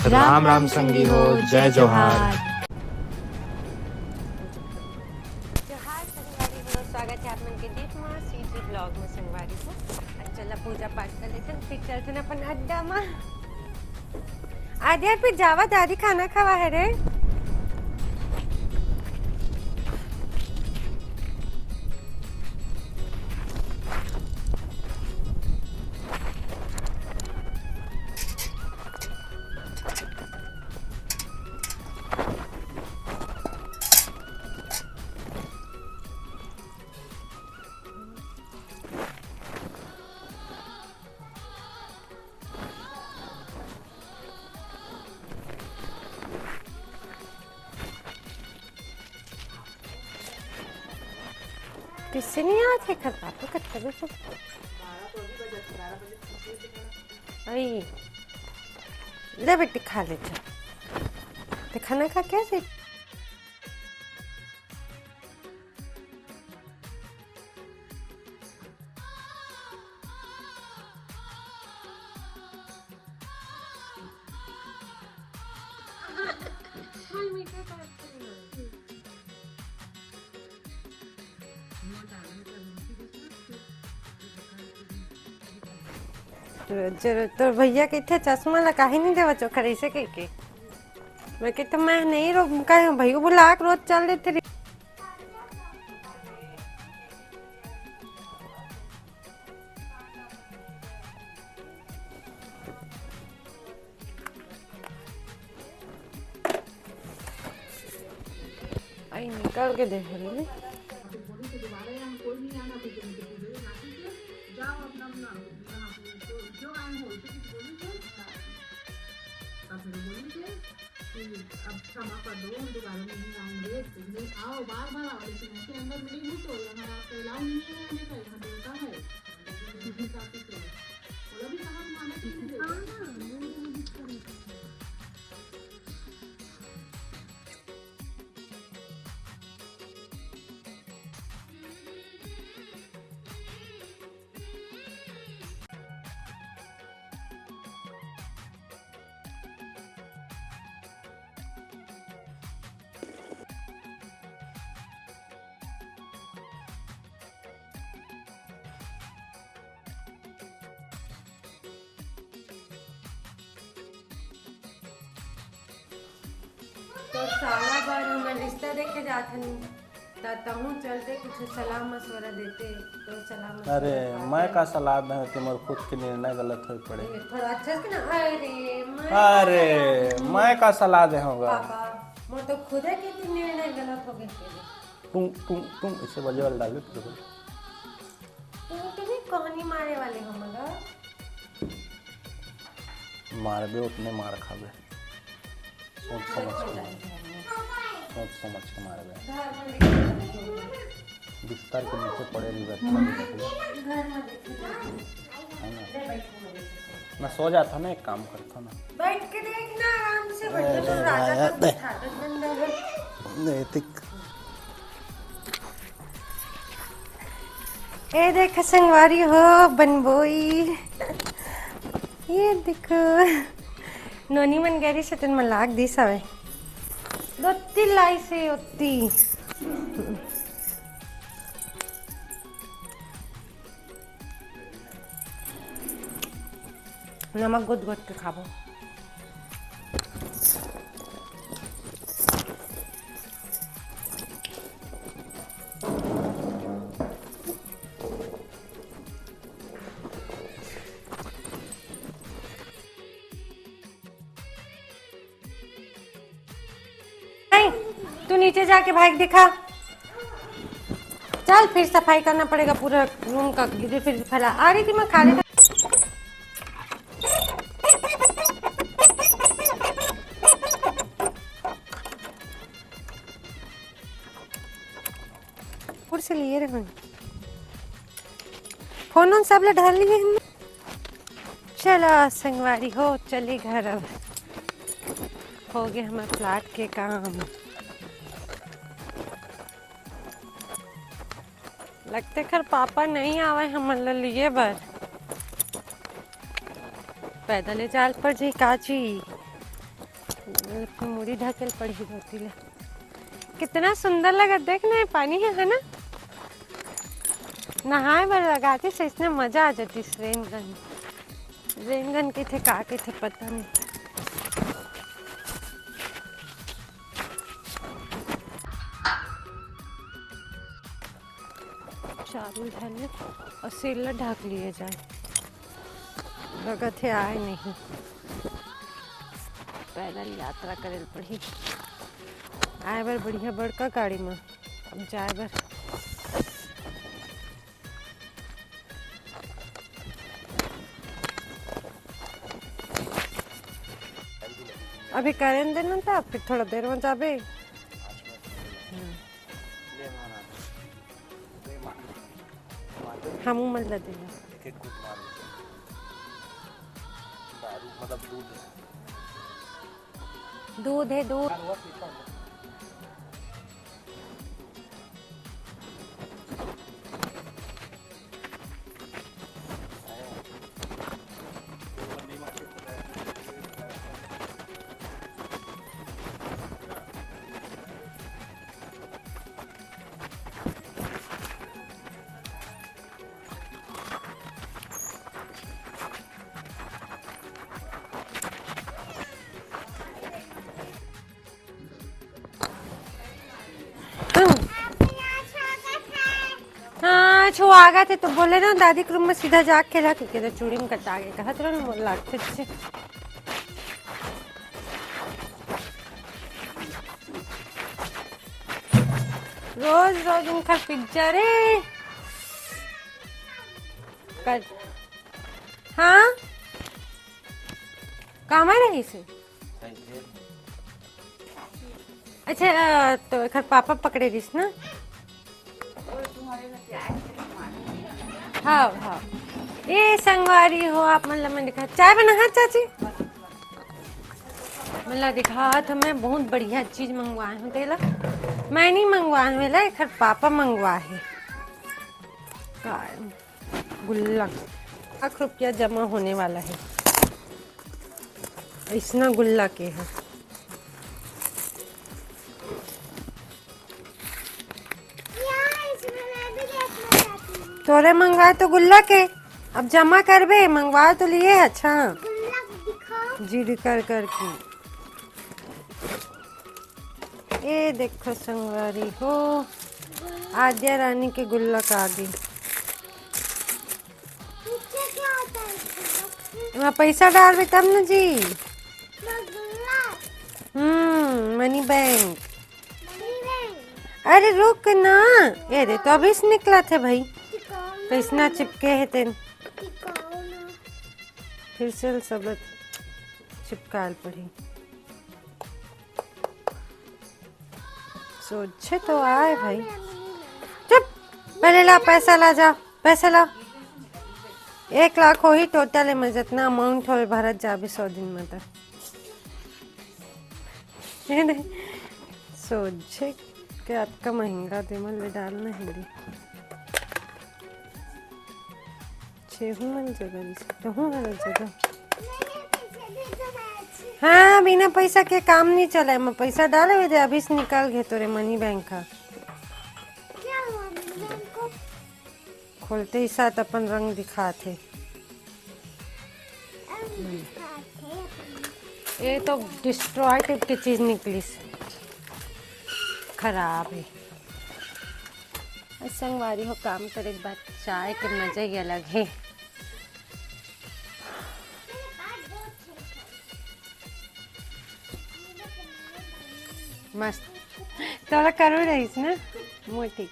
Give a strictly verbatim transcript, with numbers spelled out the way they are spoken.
राम राम संगी हो, जय जोहार। जोहार संगवारी हो, स्वागत है आप मन के दीप माँ सीजी ब्लॉग में संगवारी हो। अब चला पूजा पाठ कर लेथन, फिर चलथन अपन अड्डा मा। आद्या, फिर जावा, दादी खाना खवा है रे। किससे नहीं आते घर पापा, कब तक? आई, ले बेटी, खा ले, जा। ते खाना खा क्या से? तोर, तोर भैया कहिथे, "चश्मा ला काहे नहीं देवा चोखर ऐसे कहिके?" मैं कहिथे, "मैं नहीं रो, कहे भैया बुला के रोज चल देथे रे।" आई निकल के देख रही। कि अब क्षमा कर दो, हम दोबारा नहीं आएंगे। नहीं, आओ, बार बार आओ, लेकिन ऐसे अंदर नहीं घुसो, यहाँ आपका अलाउ नहीं है आने का, यहाँ देवता है। बोला भी कहाँ तुम्हारा? तो साला बर हमन रिश्ता देखे जात हन, त तहूँ चलते कुछ सलाह मशवरा देते, तो सलाह मशवरा अरे, पाते। मैं का सलाह देहूँ, तुम्हार खुद के निर्णय गलत होय पड़े। थोड़ा अच्छा से ना, अरे, मैं अरे, मैं का सलाह देहूँगा? पापा, मोर तो खुदे के निर्णय गलत हो गए। तुम, तुम, तुम इसे बजे वाला डाल दे, तुम। तू तो नहीं कहनी मारे वाले हो मगर। मारबे उतने मार खाबे। सोच समझ के मार। सोच समझ के मारबे। बिस्तर के नीचे पड़े रहिबे, अच्छा नहीं लगेगा। है ना? मैं सो जाता ना, एक काम करता ना। बैठ के देखना आराम से, बढ़िया तो राजा का बिठा दे, बंदा है। नैतिक। ए देख संगवारी हो, बनबोई। ये देखो, नोनी मन गरी से तेन मन लाग दिस हवे। दोत्ती लाई से ओत्ती। नमक गोद गोद के खाबो। नहीं, तू नीचे जाके भाई को दिखा। चल, फिर सफाई करना पड़ेगा पूरा रूम का, गिरे फिर फैला। आ रही थी मैं खाने का। कुर्सी लिए रहे। फोन उन सब ला ढाल लिए हमने। चलो संगवारी हो, चली घर अब। हो गए हमारे प्लाट के काम। लगते खर पापा नहीं आवे हमन ला लिए बर। पैदल ही चाल पर जी काची। मुड़ी ढकेल पड़ही धोती ले। कितना सुंदर लगत, देख ना, ये पानी हे, है ना? नहाए बर लगातिस, इसने मजा आ जातिस। रेनगन, रेनगन कथे, का कथे, पता नहीं। चारू धर ले अउ सिर ला ढाक लिए जाए। लगत हे आए नहीं, पैदल यात्रा करे ल पड़ही। आए बर बढ़िया बड़का गाड़ी म, अब जाए बर। अभी करेन देना था, फिर थोड़ा देर में जाबे। हम्म। हमू मन ला देना। एक एक घूंट मार लेते हैं। दारू मतलब दूध है। दूध है, दूध। हाँ, छो आगथे तो बोले ना, दादी के रूम में सीधा जाके खेला, क्योंकि तो चूड़ी में कटा के कहत रहो ना, मोला अच्छे अच्छे। रोज रोज उनका पिज्जा रे। कर, हाँ, काम आ रही से। अच्छा, अ, तो एकर पापा पकड़े रहिस ना? हाँ, हाँ। ए संगवारी हो, आप मन ला मैं दिखा, चाय बना, हाँ चाची? मन ला दिखा, तो मैं बहुत बढ़िया चीज मंगवाए हूँ तेला। मैं नहीं मंगवाए हूँ एला, एकर पापा मंगवाए हे। का गुल्ला, लाख रुपया जमा होने वाला है। ऐसना गुल्ला के है। तोरे मंगवाए तो गुल्ला के, अब जमा करबे, मंगवाए तो लिए है। अच्छा, जिद कर कर के। ए देखो संगवारी हो, आद्या रानी के गुल्लक आ गे। पीछे क्या होता है? एमा पैसा डालबे तब न जी। गुल्लक। हम्म, मनी बैंक। Money bank. अरे रुक ना, ए दे तो अभी से निकलत हे भाई। टिकाऊ ना। कैसना चिपके हे तेन। टिकाऊ ना। फिर से सब चिपकाल पड़ी। सोझे तो आए भाई। चुप, पहले ला पैसा ला जा, पैसा ला। एक लाख होही टोटल में, जितना अमाउंट होवे भरत जाबे सौ दिन में त। सोझे के अतका महंगा दे मन ले डालना है दी। छेहू मन जगह दिस, तहूँ हर जगह। हाँ, बिना पैसा के काम नहीं चले। मैं पैसा डाले हुए दे, अभी से निकल गए तोरे मनी बैंक का। खोलते ही साथ अपन रंग दिखात हे। ये तो डिस्ट्रॉय टाइप के चीज निकलिस, खराब हे। अउ संगवारी हो, काम करे के बाद चाय के मजा ही अलग हे। मस्त। तोला करू रहिस ना? मोर ठीक।